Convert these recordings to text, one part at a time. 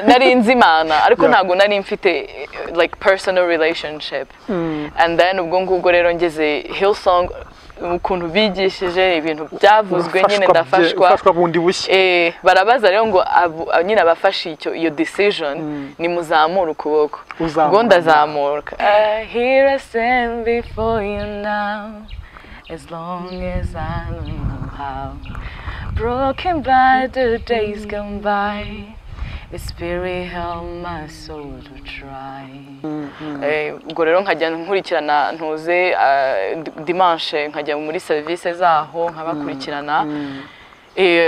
Nari nzi Imana, ariko ntabwo nari mfite like personal relationship. And then ubwo ngubwo rero ngeze Hillsong, ukuntu bigishije, ibintu byavuzwe nyine, ndafashwa. Ufashwa bundi bushya. Barabaza rero ngo nyine abafashe iyo decision nimuzamure ukuboko. Uzamura. Ubwo ndazamuka. Here I stand before you now, as long as I know how, broken by the days gone by, the Spirit help my soul to try. Ubwo rero nkajya nkurikirana ntuze dimanche, nkajya muri serivisi zaho nkabakurikirana.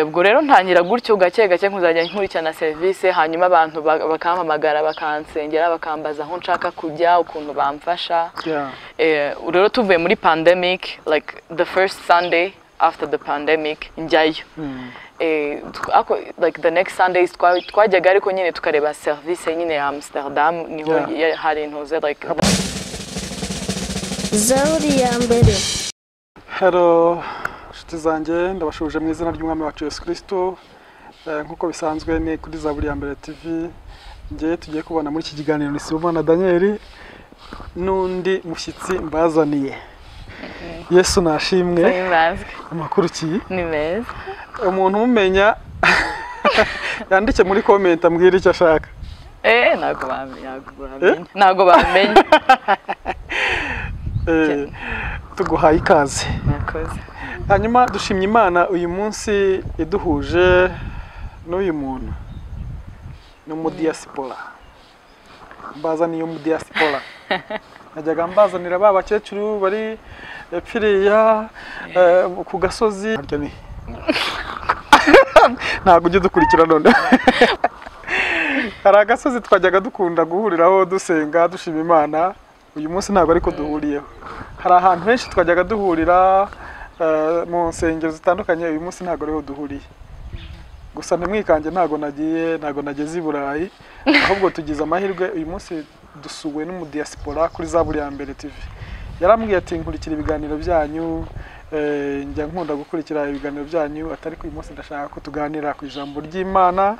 Ubwo rero ntangira gutyo gake gake, nkuzajya nkurikirana serivisi, hanyuma abantu bakampamagara, bakansengera, bakambaza aho nshaka kujya, ukuntu bamfasha. Rero tuvuye muri pandemic, like the first Sunday after the pandemic, njyayo. Ako, like the next Sundays twajyaga, ariko nyine tukareba service nyine ya Amsterdam niho hari intuze like Zaburi ya mbere. Hello, inshuti zanjye, ndabasuhuje mu izina ry'Umwami wacu Yesu Kristo. Nk'uko bisanzwe ni kuri Zaburi ya Mbere TV. Ngewe tugiye kubona muri iki kiganiro ni Sibomana Daniel n'undi mushyitsi mbazaniye. Yesu nashimwe. Himbazwe. Amakuru ki? Ni meza. Umuntu umumenya yandike muri comment ambwire icyo ashaka. Ntabwo bamenya, ntabwo bamenya, ntabwo bamenya. Tuguhaye ikaze. Murakoze. Hanyuma dushimye Imana uyu munsi iduhuje n'uyu muntu, ni umudiyasipora. Mbazaniye umudiyasipora. Najyaga mbazanira ba bakecuru bari epfiriya ku gasozi. Harya ni ntabwo ujya udukurikira none. Hari agasozi twajyaga dukunda guhuriraho dusenga, dushima Imana. Uyu munsi ntabwo ariko duhuriyeho. Hari ahantu henshi twajyaga duhurira mu nsengero zitandukanye, uyu munsi ntabwo ariho duhuriye. Gusa ntimwikange, ntabwo nagiye, ntabwo nageze i Burayi, ahubwo tugize amahirwe, uyu munsi dusuwe n'umudiyasipora kuri Zaburi ya Mbere TV. Yarambwiye ati: "Nkurikira ibiganiro byanyu, njya nkunda gukurikira ibiganiro byanyu," atari ko uyu munsi ndashaka ko tuganira ku ijambo ry'Imana.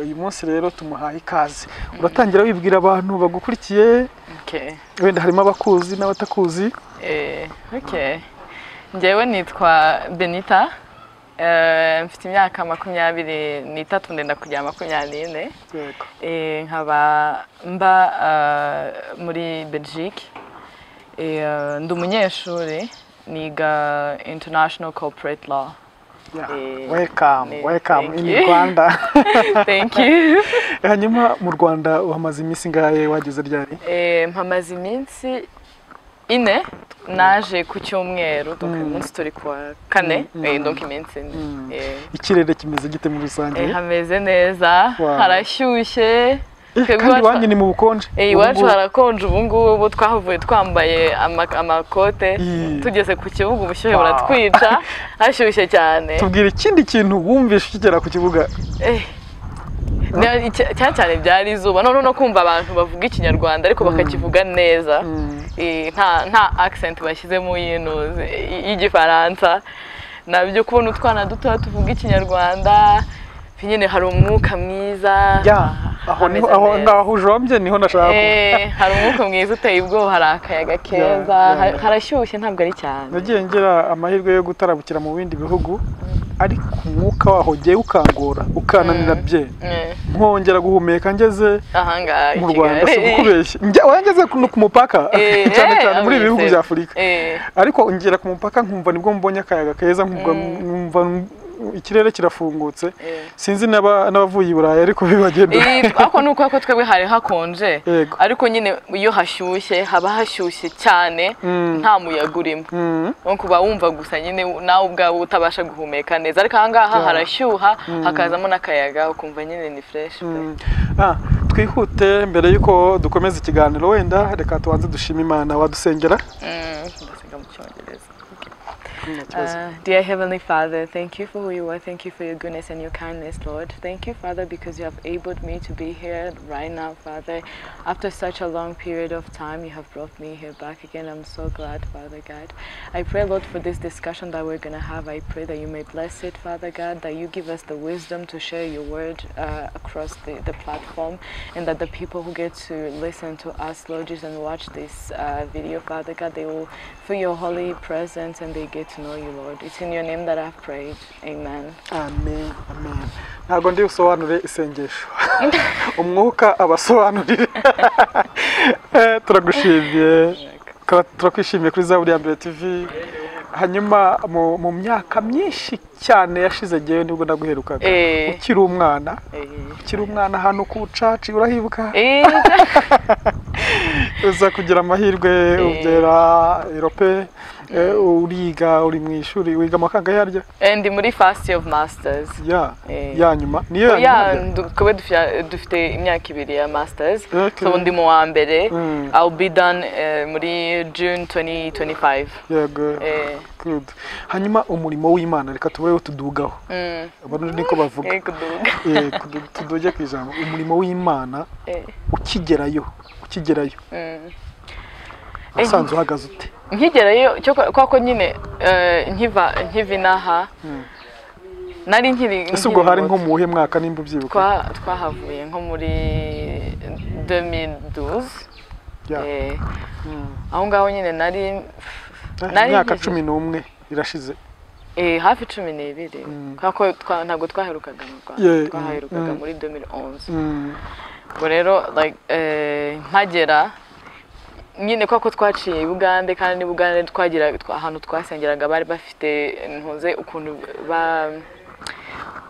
Uyu munsi rero tumuhaye ikaze. Uratangira wibwira abantu bagukurikiye, wenda harimo abakuzi n'abatakuzi. Okay. Njyewe nitwa Benita. Mfite imyaka 23, ndenda kugera 24. Nkaba mba muri Belgique. Ndi umunyeshuri, niga international corporate law. Welcome, welcome thank in you. Rwanda. Thank you. Hanyuma mu Rwanda uhamaze iminsi ingahe? Wageze ryari? Mpamaze iminsi 4, naje ku cyumweru, donc uyu munsi turi kuwa kane, donc iminsi 4. Ikirere kimeze gite muri rusange? Hameze neza, harashyushye. Twebwe Kandi iwanyu ni mu bukonje. Iwacu Ubu ngubu. harakonje ubu ngubu, twahavuye twambaye amakote, tugeze ku kibuga ubushyuhe buratwica, hashyushye cyane. Tubwira ikindi kintu wumvishe ukigera ku kibuga. Cyane cyane byari izuba, noneho no kumva abantu bavuga Ikinyarwanda ariko bakakivuga neza, nta accent bashyizemo y'intuzi y'Igifaransa. Nabyo kubona utwana dutoya tuvuga Ikinyarwanda nyine, hari umwuka mwiza. Ya, aho niho Hameze aho neza. ngaho ujombye niho nashaka kuba. Hari umwuka mwiza uteye ubwoba, hari akayaga keza, harashyushye, ntabwo ari cyane. Nagiye ngira amahirwe yo gutarabukira mu bindi bihugu, ariko umwuka waho ugiye ukangora, ukananira bye, nkongera guhumeka ngeze Ahangaha i mu Rwanda. Si Kigali. ukubeshya, wangeze ku mupaka, cyane cyane muri ibi bihugu bya Afurika, ariko ngera ku mupaka nkumva nibwo mbonye akayaga keza, nkumva ikirere kirafungutse. Sinzi n'abavuye i Burayi ariko bibagenda. Ariko ni uko twebwe hari hakonje, ariko nyine iyo hashyushye haba hashyushye cyane, nta muyaga urimo, no kuba wumva gusa nyine nawe ubwawe utabasha guhumeka neza. Ariko ahangaha harashyuha, hakazamo n'akayaga, ukumva nyine ni fresh pe. Twihute, mbere y'uko dukomeza ikiganiro, wenda reka tubanze dushime Imana. Wadusengera? Ndasenga mu Cyongereza. Okay. Nta kibazo. Dear Heavenly Father, thank you for who you are. Thank you for your goodness and your kindness, Lord. Thank you, Father, because you have enabled me to be here right now, Father. After such a long period of time, you have brought me here back again. I'm so glad, Father God. I pray, Lord, for this discussion that we're going to have. I pray that you may bless it, Father God, that you give us the wisdom to share your word across the platform, and that the people who get to listen to us, Lord Jesus, and watch this video, Father God, they will feel your holy presence and they get to know you, Lord. It's in your name that I've prayed. Amen. Amen, amen. Ntabwo ndi busobanure isengesho, umwuka abasobanurire. Turagushimiye, turakwishimiye kuri Zaburi ya Mbere TV. Hanyuma mu myaka myinshi cyane yashize, ngewe nibwo naguherukaga ukiri umwana, ukiri umwana ahantu ku bucaci, urahibuka? Uza kugira amahirwe ugera Europe, uriga, uri mu ishuri, wiga amakanga yarya? Ndi muri first year of masters. Ya ya nyuma niyo ya Ya nyuma harya? Kuba dufite imyaka 2 ya masters. So ndi mu wa mbere. I'll be done muri June 2025. Yego. Good. Hanyuma umurimo w'Imana reka tubeho tudugaho, Abarundi niko bavuga. Kuduga. Tuduge ku ijambo umurimo w'Imana. Ukigerayo wasanze uhagaze ute? Nkigerayo cyo kwa ko nyine nkiva inaha nari nkiri Ese ubwo nkiri hari muto. nko mu wuhe mwaka, nimba ubyibuka? Twahavuye nko muri 2012. Aho ngaho nyine nari nari Imyaka 11 irashize. Hafi 12, kubera ko ntabwo twaherukaga mu Rwanda. Twaherukaga muri 2011. Ubwo rero like mpagera nyine kwa ko twaciye i Bugande, kandi i Bugande twagira ahantu twasengeraga bari bafite ntuze ukuntu ba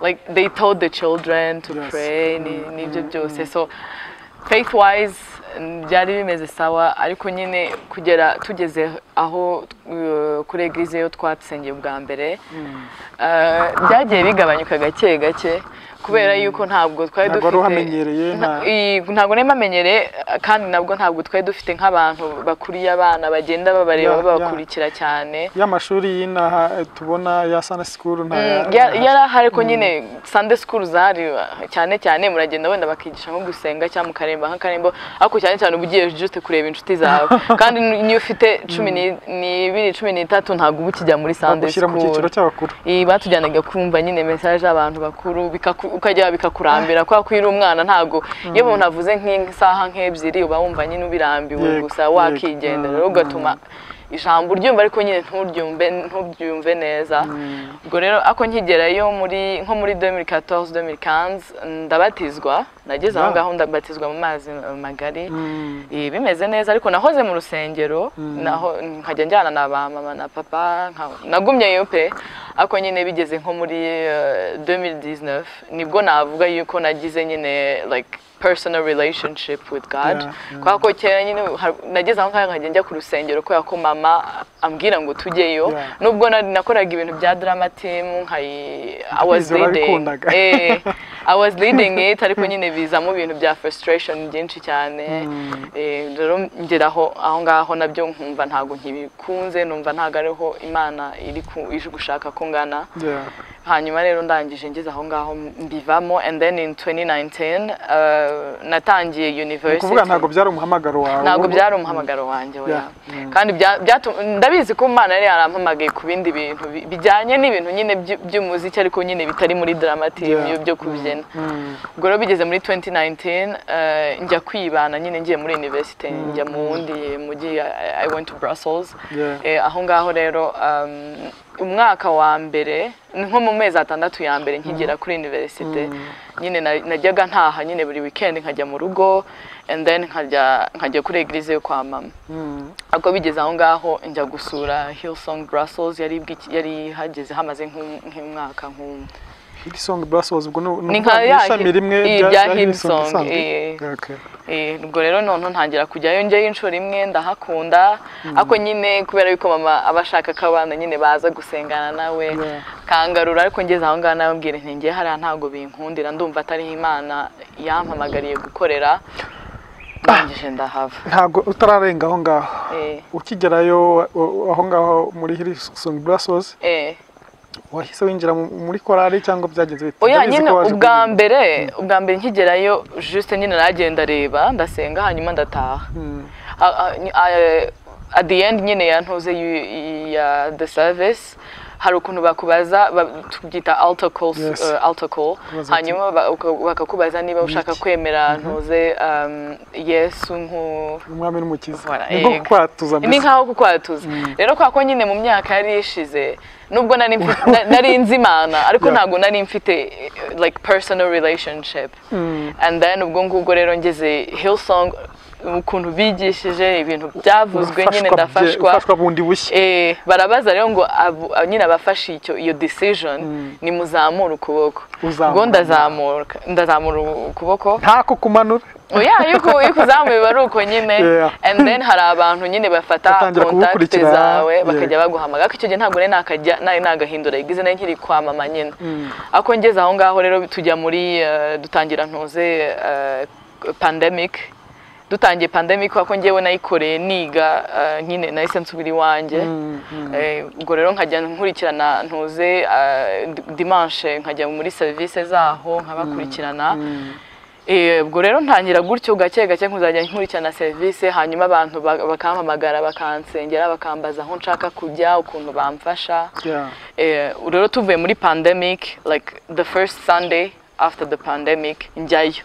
like they told the children to pray n'ibyo byose. So faith wise byari bimeze sawa, ariko nyine kugera tugeze aho kuri église yo twasengeye bwa mbere, byagiye bigabanyuka gake gake kubera yuko ntabwo twari Ntabwo wari dufite uhamenyereye Ntabwo nari mpamenyereye, kandi nabwo ntabwo twari dufite nk'abantu bakuriye abana bagenda babareba, babakurikira cyane. Y'amashuri y'inaha tubona ya Sunday school nta Yari ahari, ariko nyine Sunday school zari cyane cyane muragenda wenda bakigisha nko gusenga cyangwa mukaremba nk'akarembo, ariko cyane cyane uba ugiye just kureba inshuti zawe, kandi niyo ufite 12, 13, ntabwo uba ukijya muri Sunday Bagushyira mu school. cyiciro cy'abakuru. Iyi batujyanaga kumva nyine message y'abantu bakuru, ukajya bikakurambira kubera ko iyo uri umwana, ntabwo iyo umuntu avuze nk'isaha nk'ebyiri uba wumva nyine ubirambiwe gusa wakigendera. Rero ugatuma ijambo uryumva ariko nyine nturyumve neza. Ubwo rero ako nkigerayo muri nko muri 2014, 2015 ndabatizwa, nageze aho ngaho ndabatizwa mu mazi magari. Bimeze neza, ariko nahoze mu rusengero, naho nkajya njyana na ba mama na papa, nagumyeyo pe. Ariko nyine bigeze nko muri 2019 nibwo navuga yuko nagize nyine like personal relationship with God, kubera ko kera nyine nageze aho ngaho nkajya njya ku rusengero kubera ko mama ambwira ngo tujyeyo, nubwo nakoraga ibintu bya drama team nkayi I was Ndabizi, leading. warabikundaga. I was leading it, ariko nyine bizamo ibintu bya frustration byinshi cyane. Rero ngeraho aho ngaho nabyo nkumva ntabwo nkibikunze, numva ntabwo ariho Imana iri gushaka ko ngana. Hanyuma rero ndangije ngeze aho ngaho mbivamo, and then in 2019 natangiye Ni university. ukuvuga ntabwo byari umuhamagaro wawe? Ntabwo byari umuhamagaro wanjye, oya. Kandi ndabizi ko Imana yari yarampamagaye ku bindi bintu bijyanye n'ibintu nyine by'umuziki, ariko nyine bitari muri drama team byo kubyina. Ubwo rero bigeze muri 2019 njya kwibana nyine, ngiye muri university, njya mu wundi mujyi, I went to Brussels. Aho ngaho rero umwaka wa mbere, nko mu mezi 6 ya mbere nkigera kuri university, nyine najyaga ntaha nyine buri weekend nkajya mu rugo, and then nkajya kuri église yo kwa mama. Ariko bigeze aho ngaho njya gusura Hillsong Brussels, yari hageze hamaze nk'umwaka nk'umwe. Hillsong Brussels ubwo ni Ni nka ya ishami rimwe bya Hillsong, isanzwe? Eh. Ubwo rero noneho ntangira kujyayo, njyayo inshuro imwe ndahakunda, ariko nyine kubera yuko mama aba ashaka ko abana nyine baza gusengana nawe kangarura. Ariko ngeze aho ngaho nababwira nti ngiye hariya ntabwo binkundira, ndumva atariho Imana yampamagariye gukorera. Ndangije ndahava. Ntabwo utararenga aho ngaho, ukigerayo aho ngaho muri Hillsong Brussels, wahise winjira muri korali cyangwa byagenze bite? Oya. Ndabizi Nyine ko waje ubwa kuririmba. mbere, ubwa mbere nkigerayo, juste nyine nagenda reba, ndasenga, hanyuma ndataha. At the end nyine ya ntuze ya the service, hari ukuntu bakubaza, tubyita altar call. Altar call. Kubaza. Hanyuma bakakubaza niba ushaka Niki? kwemera ntuze Yesu nku Umwami n'Umukiza. Voilà, Ni nko yego. kwatuza Ni mbese. nkaho kukwatuza rero, kwa ko nyine mu myaka yari ishize, nubwo nari nzi Imana, ariko ntabwo nari mfite like personal relationship. And then ubwo ngubwo rero ngeze Hillsong, ukuntu bigishije, ibintu byavuzwe nyine, Urafashwa. Ndafashwa. Ufashwa bundi bushya. Barabaza rero ngo nyine abafashe iyo decision nimuzamure ukuboko. Uzamura. Ubwo ndazamura ukuboko. Ntako kumanura. Oya, iyo ukuzamuye biba ari uko nyine. And then hari abantu nyine bafata Batangira contact kugukurikira, zawe, bakajya baguhamagara. Ariko icyo gihe ntabwo nari nakajya, nari nagahindura igize, nari nkiri kwa mama nyine. Ariko ngeze aho ngaho rero, tujya muri dutangira ntuze pandemic. Dutangiye pandemic, kuko ngewe nayikoreye niga, nyine nahise nsubira iwanjye. Ubwo rero nkajya nkurikirana ntuze dimanche, nkajya muri serivisi zaho nkabakurikirana. Ubwo rero ntangira gutyo gake gake nkuzajya nkurikirana serivisi, hanyuma abantu bakampamagara, bakansengera, bakambaza aho nshaka kujya, ukuntu bamfasha. Rero tuvuye muri pandemic, like the first Sunday after the pandemic, njyayo.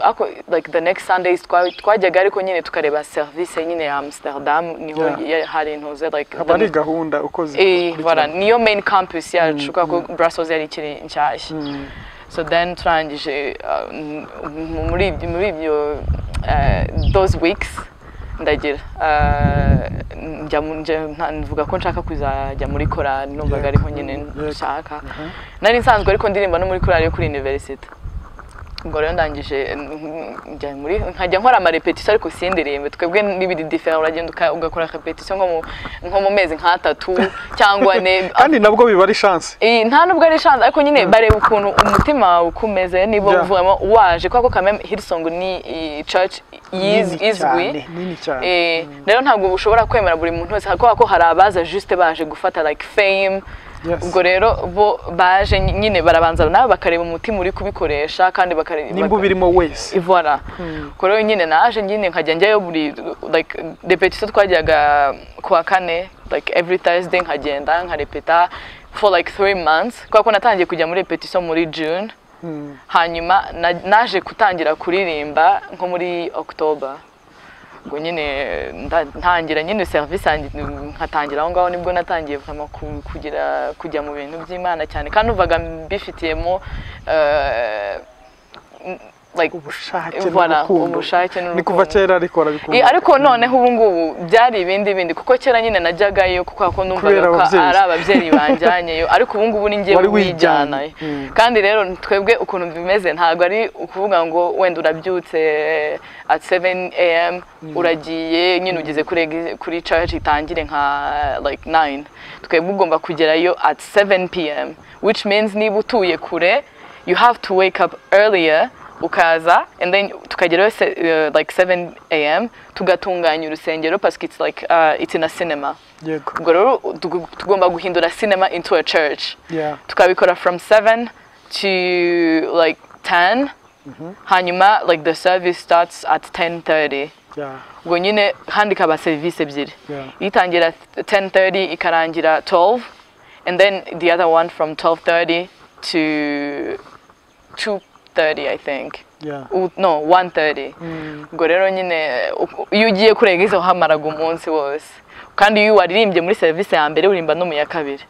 Ako, like the next Sundays twajyaga, ariko nyine tukareba service nyine ya Amsterdam, niho hari intuze like Haba ari gahunda uko Voilà, niyo main campus yacu, kubera ko Brussels yari ikiri nshyashya. So then turangije muri ibyo those weeks, ndagira njya mvuga ko nshaka kuzajya muri korali. Numvaga ariho nyine nshaka. Nari nsanzwe ariko ndirimba no muri korali yo kuri university. Ubwo rero ndangije njya muri, nkajya nkora amarepetisiyo ariko sindirimbe. Twebwe n'ibiri différent, uragenda ugakora repetition nko mu mezi nk'atatu cyangwa ane. Kandi nabwo biba ari chance. Nta nubwo ari chance, ariko nyine bareba ukuntu umutima wawe uko umeze, niba uvamo waje, kubera ko quand même Hillsong ni church Nini izwi. cyane, nini cyane. Rero ntabwo ushobora kwemera buri muntu wese, kubera ko hari abaza juste baje gufata like fame. Ubwo rero bo baje nyine barabanza nawe bakareba umutima uri kubikoresha, kandi bakareba Nimba ubirimo wese. Voilà. Ubwo rero nyine naje nyine nkajya njyayo buri like repetition, twajyaga kuwa kane, like every Thursday, nkagenda nkarepeta for like 3 months, kubera ko natangiye kujya muri repetition muri June. Hanyuma naje gutangira kuririmba nko muri October. Ubwo nyine ntangira nyine service yanjye, nkatangira aho ngaho, nibwo natangiye vraiment kugira kujya mu bintu by'Imana cyane, kandi numvaga mbifitiyemo like Ubushake Voilà, n'urukundo. Ubushake Ni kuva n'urukundo. kera ariko warabikunda. Ariko noneho ubu ngubu byari ibindi bindi, kuko kera nyine najyagayo kuko numvaga Kubera ko ababyeyi. ari ababyeyi banjyanyeyo, ariko ubu ngubu ni njyewe Wari wijyanye. wijyanayo. Kandi rero twebwe ukuntu bimeze, ntabwo ari ukuvuga ngo wenda urabyutse at 7 a.m. uragiye nyine ugeze kuri church itangire nka like 9. Twebwe ugomba kugerayo at 7 p.m., which means niba utuye kure, you have to wake up earlier, ukaza, and then tukagerayo like 7 a.m., tugatunganya urusengero, parce que it's like it's in a cinema. Ubwo rero tugomba guhindura cinema into a church. Tukabikora from 7 to like 10, hanyuma like the service starts at 10:30. Ubwo nyine kandi ikaba serivisi ebyiri, itangira 10:30 ikarangira 12, and then the other one from 12:30 to 2:30, I think. No, 1:30. Ubwo rero nyine iyo ugiye kurega izo, hamaraga umunsi wose, kandi iyo waririmbye muri serivisi ya mbere, uririmba no mu ya kabiri.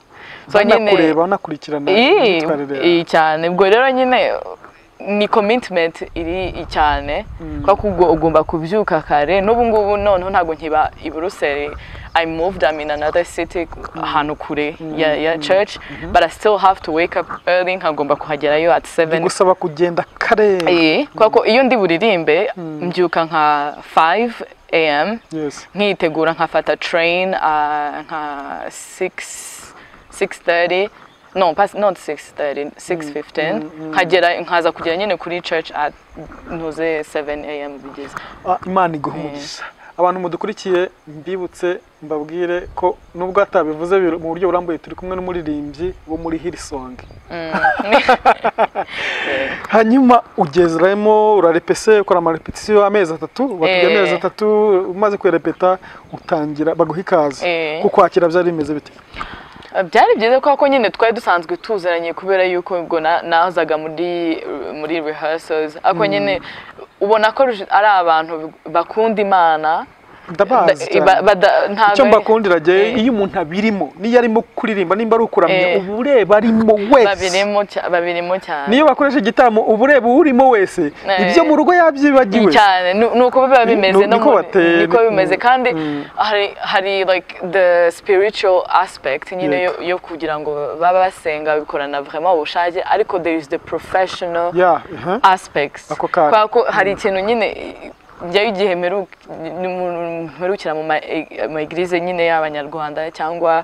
So nyine Banakureba, banakurikirana imyitwarire yawe. Cyane. Ubwo rero nyine ni commitment iri cyane, kuko ubwo ugomba kubyuka kare. N'ubu ngubu noneho ntabwo nkiba i Buruseli. I moved, I'm in another city, ahantu kure ya church, but I still have to wake up early, nkagomba kuhagerayo at 7. Bigusaba kugenda kare. Kubera ko iyo ndi buririmbe, mbyuka nka 5 a.m., nkitegura, nkafata train nka 6, 6:30. No, pas not 6:30, 6:15, nkagera, nkaza kugera nyine kuri church at ntuze 7 a.m. bigeze. Ah, Imana iguha umugisha. Abantu mudukurikiye, mbibutse, mbabwire ko nubwo atabivuze mu buryo burambuye, turi kumwe n'umuririmbyi wo muri Hillsong. Hanyuma ugezeramo, urarepese, ukora amarepetisiyo amezi 3, batubwiye. Amezi 3 umaze kuyarepeta, utangira baguha ikaze. Kukwakira byari bimeze bite? Byari byiza kubera ko nyine twari dusanzwe tuziranye, kubera yuko ubwo nazaga muri rehearsals, ariko nyine ubona ko ari abantu bakunda Imana. Ndabazi cyane. Ntabwo Icyo mbakundira jye, iyo umuntu abirimo, niyo arimo kuririmba, nimba ari ukuramya, uba ureba arimo wese. Babirimo cyane. Niyo bakoresha igitaramo, uba ureba urimo wese, ibyo mu rugo yabyibagiwe. Cyane, ni uko biba bimeze no Niko bateye. Niko bimeze kandi hari like the spiritual aspect nyine yo kugira ngo babe basenga, bikorana vraiment ubushake, ariko there is the professional aspects. Ako kantu. Kubera ko hari ikintu nyine njyayo igihe mperukira mu ma église nyine y'Abanyarwanda cyangwa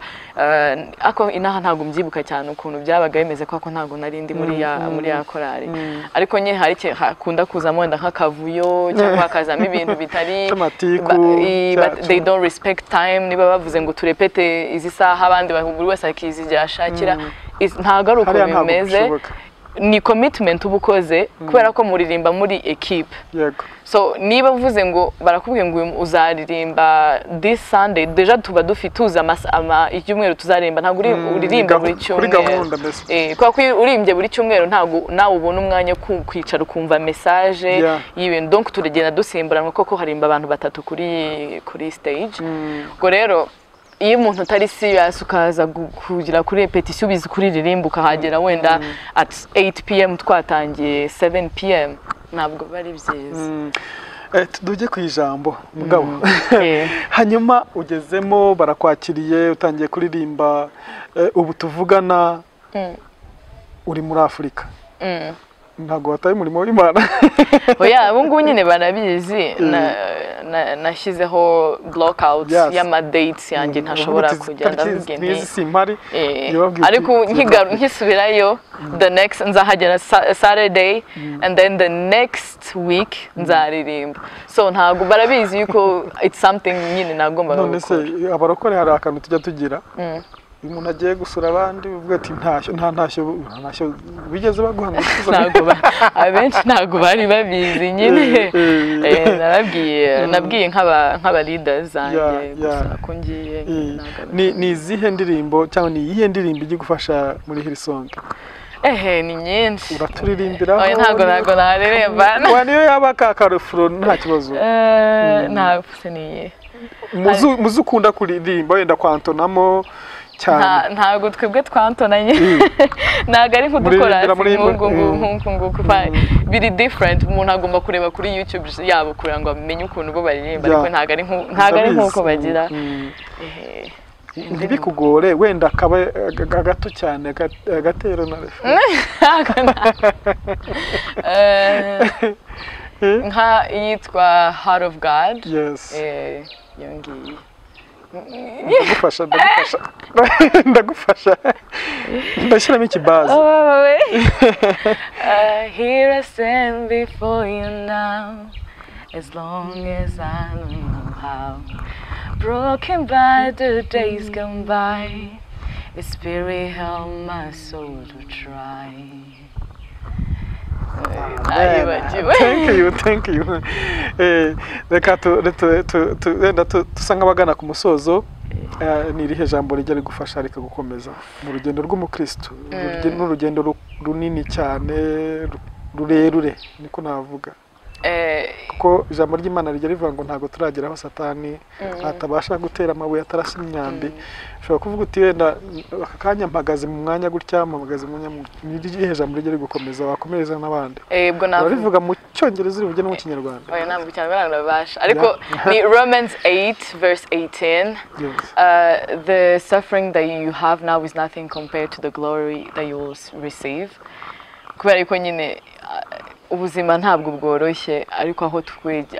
ako inaha, ntabwo mbyibuka cyane ukuntu byabaga bimeze, kubera ko ntabwo nari ndi muri ya korali, ariko nyine hari ikintu hakunda kuzamo wenda nk'akavuyo cyangwa hakazamo ibintu bitari Cy'amatiku, but they don't respect time. Niba bavuze ngo turepete izi saha, abandi buri wese akiza igihe ashakira. Ntabwo ari uko Hariya ntabwo bimeze. bishoboka. Ni commitment uba ukoze, kubera ko muririmba muri equipe. So niba uvuze ngo barakubwiye ngo uyu uzaririmba this Sunday, déjà tuba dufite tuzi icyumweru tuzaririmba. Ntabwo uririmba buri Kuri cyumweru. gahunda mbese. Kubera ko iyo urimbye buri cyumweru, ntabwo nawe ubona umwanya wo kwicara ukumva message y'ibintu. Donc turagenda dusimburanwa, koko harimba abantu batatu kuri stage. Ubwo rero iyo umuntu utari serious, ukaza kugira kuri repetition ubizi kuri ririmba, ukahagera wenda at 8 p.m., twatangiye 7 p.m., ntabwo biba ari byiza. Tujye ku ijambo, mugabo. Hanyuma ugezemo, barakwakiriye, utangiye kuririmba. Ubu tuvugana uri muri Afurika. Ntabwo wataye umurimo w'Imana? Oya, ubu ngubu nyine barabizi. Nashyizeho blockouts y'ama dates yanjye ntashobora Uvuga uti, kujya. "Tariki Ndavuga nti n'izi simpari." Yababwiye uti, ariko nkisubirayo the next nzahagera Saturday and then the next week nzaririmba. So ntabwo barabizi yuko it's something nyine nagombaga None se gukora. abarokore hari akantu tujya tugira, iyo umuntu agiye gusura abandi uvuga ati ntashyo, nta ntashyo, nta ntashyo bigeze baguha ngo utuze? Ntabwo abenshi ntabwo bari babizi nyine. Nababwiye, nabwiye nk'aba leaders zanjye gusa ko ngiye. Ntabwo Ni izihe ndirimbo cyangwa ni iyihe ndirimbo ijya gufasha muri Hillsong? Ehe, ni nyinshi. Uraturirimbiraho? Oya, ntabwo naririmba. Wa niyo yaba ka karefuro, nta kibazo. Ntabwo se niye. Muzi ukunda kuririmba, wenda kwantonamo cyane. Ntabwo twebwe twantonanye, ntabwo ari Muririmbira nk'udukorasi nk'uku muri nk'uku nguku. Biri different. Umuntu agomba kureba kuri YouTube yabo kugira ngo amenye ukuntu bo baririmba, ariko ntabwo ari Ndabizi. nk'uko bagira. Ehe. Ntibikugore, wenda kaba gato cyane, agatero na refrain. Nka iyitwa Heart of God. Iyo ngiyo. Ndagufasha, ndagufasha, ndagufasha, ndashyiramo ikibazo. Oh, here I stand before you now, as long as I know how. Broken by the days gone by, the Spirit help my soul to try. Nayibagiwe. Thank you, thank you. Reka wenda dusa nk'abagana ku musozo. Ni irihe jambo rijya rigufasha rikagukomeza mu rugendo rw'umukristo? N'urugendo runini cyane, rurerure niko navuga, kuko ijambo ry'Imana rijya rivuga ngo ntabwo turagera aho Satani atabasha gutera amabuye, atarasa imyambi. Ushobora kuvuga uti wenda aka kanya mpagaze mu mwanya gutya, mpagaze mu mwanya ni irihe jambo rijya rigukomeza wakomereza n'abandi? Ubwo navuga Urabivuga mu Cyongereza, urivuge no mu Kinyarwanda. Oya, ntabwo cyane nabasha, ariko ni Romans 8 verse 18. The suffering that you have now is nothing compared to the glory that you will receive. Kubera yuko nyine ubuzima ntabwo bworoshye, ariko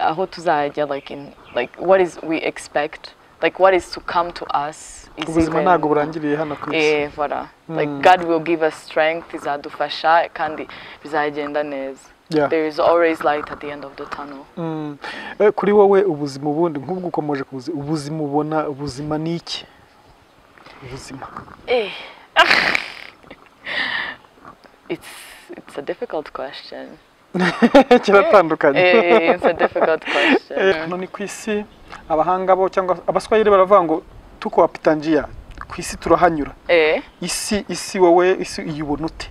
aho tuzajya, like in like what is we expect Like what is to come to us is Ubuzima even ntabwo burangiriye hano ku isi. Voilà. Like God will give us strength, izadufasha kandi bizagenda neza. There is always light at the end of the tunnel. Kuri wowe ubuzima ubundi nk'ubwo ukomoje ku buzima, ubuzima ubona ubuzima ni iki? Ubuzima. It's a difficult question. Kiratandukanye. It's a difficult question. Hano ni ku isi, abahanga bo cyangwa abaswahili baravuga ngo tuko wapita njia, ku isi turahanyura. Isi wowe isi uyibona ute?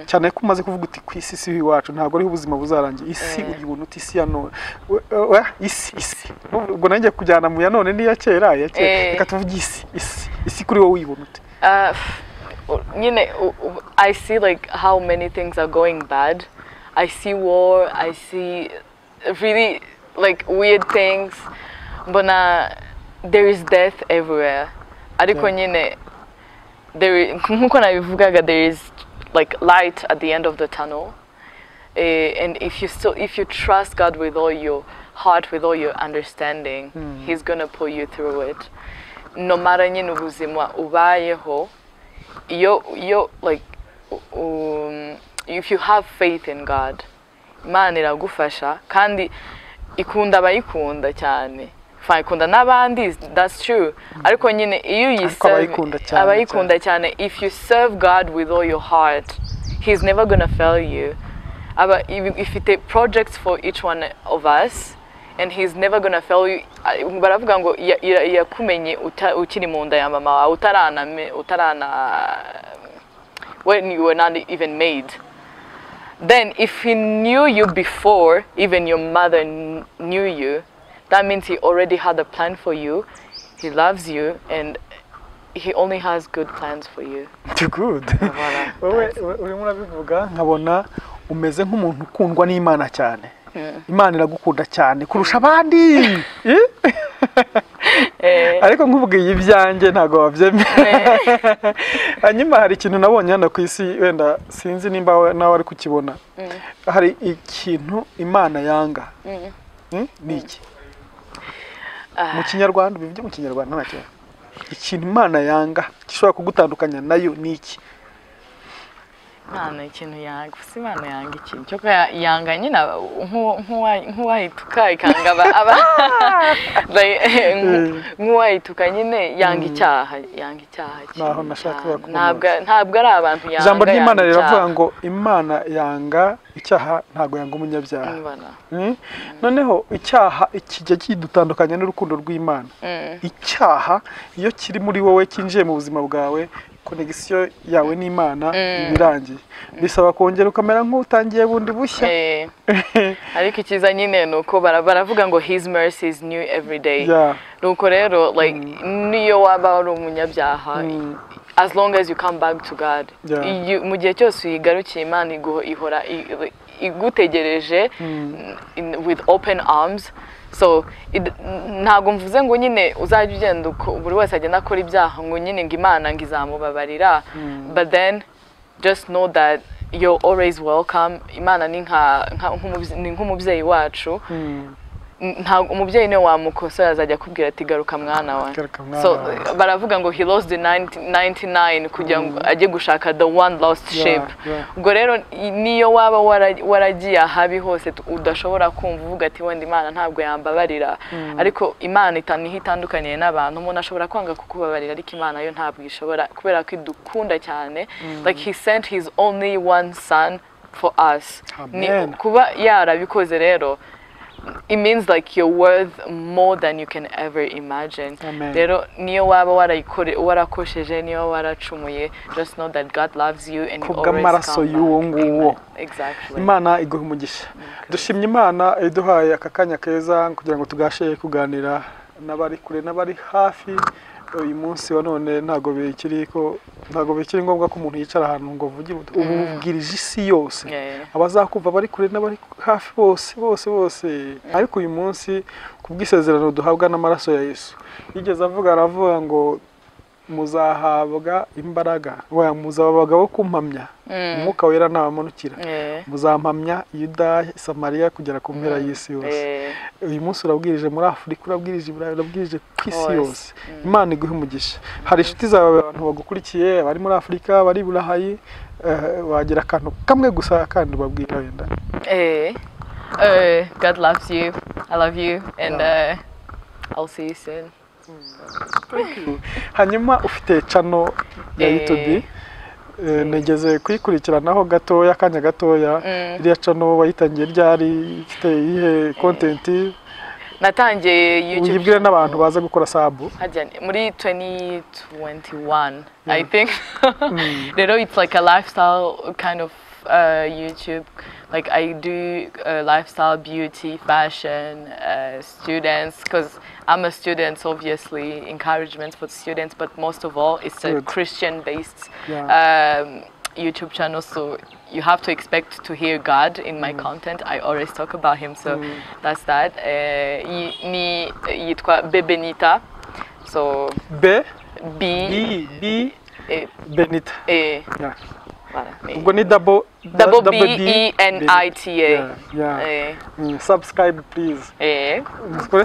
Cyane ko umaze kuvuga uti ku isi si iwacu, ntabwo ariho ubuzima buzarangira. Isi uyibona ute? Isi ya none, isi ubwo nanjye kujyana mu ya none n'iya kera, ya kera. Reka tuvuge isi kuri wowe uyibona ute? Nyine I see like how many things are going bad. I see war, I see really like weird things. Mbona there is death everywhere. Ariko nyine there, nkuko nabivugaga, there is like light at the end of the tunnel. And if you trust God with all your heart, with all your understanding, He's gonna pull you through it. No matter nyine ubuzima ubayeho, iyo like if you have faith in God, Imana iragufasha kandi ikunda abayikunda cyane. Fine, ikunda n'abandi, that's true. Ariko nyine iyo uyiserve, abayikunda cyane, if you serve God with all your heart, He's never gonna fail you. Aba ifite projects for each one of us, and He's never gonna fail you. Baravuga ngo yakumenye ukiri mu nda ya mama wawe, utarana, when you were not even made. Then if He knew you before even your mother knew you, that means He already had a plan for you. He loves you and He only has good plans for you. Too good. Wowe urimo urabivuga nkabona umeze nk'umuntu ukundwa n'Imana cyane. Imana iragukunda cyane kurusha abandi. Ariko nkubwiye ibyanjye ntabwo wabyemera. Hanyuma hari ikintu nabonye hano ku isi, wenda sinzi nimba nawe ari kukibona. Hari ikintu Imana yanga. Ni iki? Mu Kinyarwanda, bivuge mu Kinyarwanda nta kibazo. Ikintu Imana yanga gishobora kugutandukanya nayo ni iki? Imana ikintu yanga, gusa Imana yanga ikintu cyo yanga nyine nk'uwayituka ikanga aba nk'uwayituka nyine yanga icyaha, yanga icyaha. Naho nashakaga kuvuga. Ntabwo ari abantu yanga. Ijambo ry'Imana riravuga ngo Imana yanga icyaha, ntabwo yanga umunyabyaha. Noneho icyaha kijya kidutandukanya n'urukundo rw'Imana. Icyaha iyo kiri muri wowe kinjiye mu buzima bwawe, connection yawe n'Imana ibirangiye. Bisaba kongera ukamera nk'utangiye bundi bushya. Ariko ikiza nyine nuko baravuga ngo His mercy is new every day. Nuko rero like niyo waba uri umunyabyaha, as long as you come back to God, mu gihe cyose uyigarukiye Imana ihora igutegereje with open arms. So ntabwo mvuze ngo nyine uzajya ugenda buri wese agenda akora ibyaha ngo nyine ngo Imana ngo izamubabarira, but then just know that you're always welcome. Imana ni nk'umubyeyi wacu. Ntabwo umubyeyi niwe wamukosora azajya akubwira ati garuka mwana wawe. So baravuga ngo he lost the 99 kugira ngo ajye gushaka the one lost sheep. Ubwo rero niyo waba waragiye ahabi hose udashobora kumva uvuga ati wenda Imana ntabwo yambabarira, ariko Imana niho itandukaniye n'abantu. Umuntu ashobora kwanga kukubabarira ariko Imana yo ntabwo ishobora, kubera ko idukunda cyane. Like He sent His only one son for us. Kuba yarabikoze rero, it means like you're worth more than you can ever imagine. Rero niyo waba warakosheje, niyo waracumuye, just know that God loves you and you always come back. Exactly. Imana iguhe umugisha. Dushimye Imana iduhaye aka kanya keza kugira ngo tugashe kuganira n'abari kure n'abari hafi. Uyu munsi wa none ntago bikiri ngombwa ko umuntu yicara ahantu ngo avuge, ububwirije isi yose, abazakumva bari kure n'abari hafi bose bose bose. Ariko uyu munsi kubwisezerano duhabwa n'amaraso ya Yesu, yigeze avuga, aravuga ngo Muzahabwa imbaraga, muzaba abagabo kumpamya, Umwuka Wera nabamanukira, muzampamya Yudaya, Samariya kugera ku mpera y'isi yose. Uyu munsi urabwirije muri Afurika, urabwirije i Burayi, urabwirije ku isi yose. Imana iguhe umugisha. Hari inshuti zawe, abantu bagukurikiye bari muri Afurika, bari i Burayi, wagira akantu kamwe gusa kandi ubabwira wenda. God loves you, I love you, and I'll see you soon. Thank you. Hanyuma ufite channel ya YouTube, nigeze kuyikurikiranaho gatoya, akanya gatoya. Iriya channel wayitangiye ryari? Ifite iyihe content? Natangiye YouTube, uyibwire n'abantu baza gukora sub. Muri 2021, I think. Rero it's like a lifestyle kind of YouTube. Like I do lifestyle, beauty, fashion, students, because I'm a student, so obviously encouragement for students, but most of all, it's a Christian-based YouTube channel, so you have to expect to hear God in my content. I always talk about Him, so that's that. Ni yitwa Bebenita, so B B B Benita. Yeah. Ubwo ni double B E N I T A. Yeah. Subscribe please.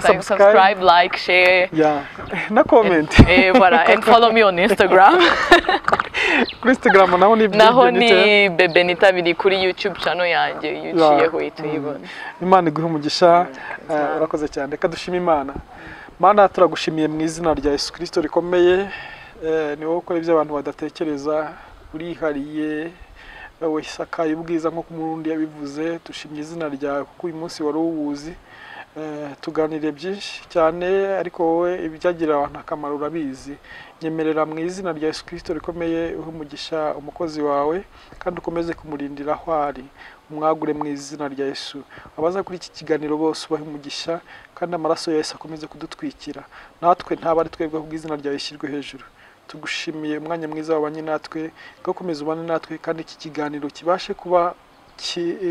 Subscribe, like, share. Yeah. Na comment. Voilà, and follow me on Instagram. Kuri Instagram naho ni Naho ni Bebenita, biri kuri YouTube channel yanjye, uciyeho uyibona. Imana iguhe umugisha, urakoze cyane. Reka dushime Imana. Mana, turagushimiye mu izina rya Yesu Kristo rikomeye. Ni wowe ukora ibyo abantu badatekereza, urihariye, wisakaye ubwiza nk'uko umurundi yabivuze. Dushimye izina ryawe kuko uyu munsi wari uwuzi. Tuganiriye byinshi cyane, ariko wowe ibyagirira abantu akamaro urabizi. Nyemerera mu izina rya Yesu Kristo rikomeye uhe umugisha umukozi wawe, kandi ukomeze kumurindira aho ari, umwagure mu izina rya Yesu. Abaza kuri iki kiganiro bose ubahe umugisha, kandi amaraso ya Yesu akomeze kudutwikira, natwe ntaba ari twebwe, ahubwo izina ryawe rishyirwe hejuru. Tugushimiye umwanya mwiza wabanye natwe, ukomeze ubane natwe, kandi iki kiganiro kibashe kuba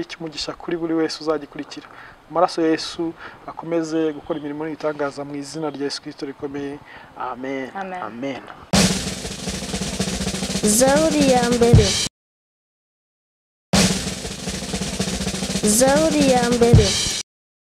cy'umugisha kuri buri wese uzagikurikira. Amaraso ya Yesu akomeze gukora imirimo n'ibitangaza mu izina rya Yesu Kristo rikomeye. Amen. Amen. Zaburi ya mbere. Zaburi ya mbere.